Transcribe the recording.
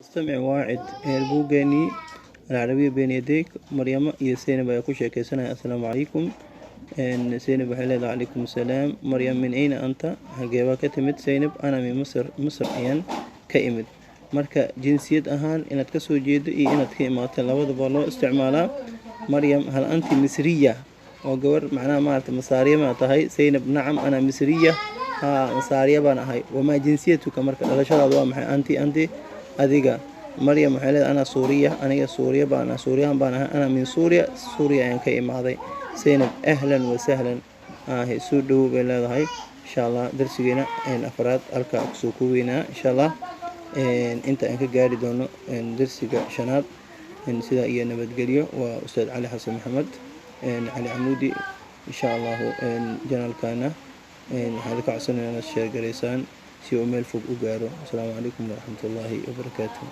Istamic waacid buuggeenii Alcarabiya Been Yadeyk. Maryamo iyo Seynab ayaa ku sheekeysanaya. Assalaamu calaykum. Seynab waxay leedahay: Calaykum assalaam. Maryam: Min ayna anta? Xageebaa ka timid? Seynab: Ana min Masr, Masr ayaan ka imid. Marka jinsiyad ahaan inaad kasoo jeedo iyo inaad ka imaatay labadaba loo isticmaalaa. Maryam: Hal anti misriya? Oo gabar macnaha maarata Masaariya ma tahay? Seynab: Nacam, ana misriya, haa, Masaariya baan ahay. Wamaa jinsiyatuka? Marka dhalashadaadu waa maxay? Anti adiga. Maryam waxay leedahay: Ana suuriya, aniga Suuriya baan, Suuriyahan baan ahay. Ana min Suuriya, Suuriya ayaan ka imaaday. Seynab: Ahlan wasahlan, soo dhowow bay leedahay. Insha Allah darsigeena afraad halkaa kusoo koobeynaa. Insha Allah inta aan ka gaari doono darsiga shanaad, sidaa iyo nabadgelyo. Waa Ustaad Cali Xasan Maxamed Cali Camuudi. Insha Allahu channelkana waxaan ka codsanaya inaad share garaysaan si uu meel fog u gaaro. Asalaamu calaykum waraxmatullaahi wabarakaatu.